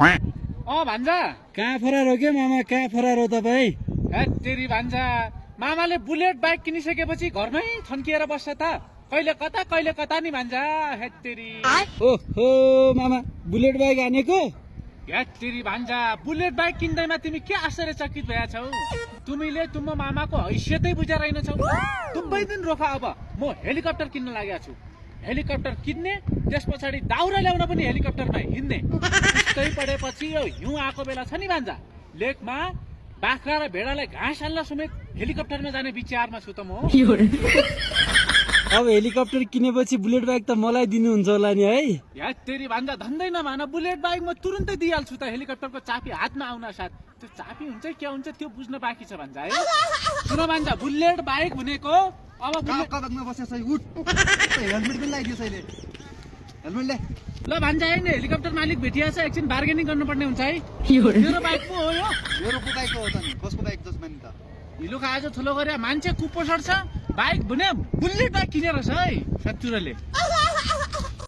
भान्जा कहाँ फरार हो के मामा, कहाँ फरार हो तपाईँ? तेरी भान्जा मामाले बुलेट बाइक किनिसकेपछि घरमै थन्किएर बस्छ त। कहिले कता नि भान्जा। हेत्तेरी ओहो मामा, बुलेट बाइक हानेको? हेत्तेरी भान्जा, बुलेट बाइक किन्दैमा तिमी के आश्चर्यचकित भएका छौ? तिमीले तुम मामाको हैसियतै बुझेर रहेनछौ। दुबै दिन रोका, अब म हेलिकप्टर किन्न लागेको छु। हेलिकप्टर किन्ने, त्यस पछाडि दाउरा ल्याउन पनि हेलिकप्टरमा हिँड्ने। त्यस्तै पढेपछि यो हिउँ आएको बेला छ नि भान्जा, लेकमा बाख्रा र भेडालाई घाँस हाल्न समेत हेलिकप्टरमा जाने विचारमा छु त म। अब हेलिकप्टर किनेपछि बुलेट बाइक त मलाई दिनुहुन्छ होला नि है? या तेरी भान्जा, धन्दै नभन, बुलेट बाइक म तुरुन्तै दिइहाल्छु त। हेलिकप्टरको चाबी हातमा आउन साथ त्यो चाबी हुन्छ क्या हुन्छ त्यो बुझ्न बाँकी छ भान्जा है। सुन भान्जा, बुलेट बाइक भनेको अब कदममा बसेछ उठ हेलमेट पनि लगाइदियो अहिले हेलमेट ल्याए ल भान्जा है, हेलिकप्टर मालिक भेटिया छ, एकछिन बार्गेनिङ गर्नुपर्ने हुन्छ है। मेरो बाइक पो हो यो। मेरो को बाइक हो त नि? कसको बाइक जसमा नि त? हिलोको आज ठुलो गरे मान्छे कुपोषण छ, बाइक भने बुलेट बाइक किनेर छ है सत्तुरले।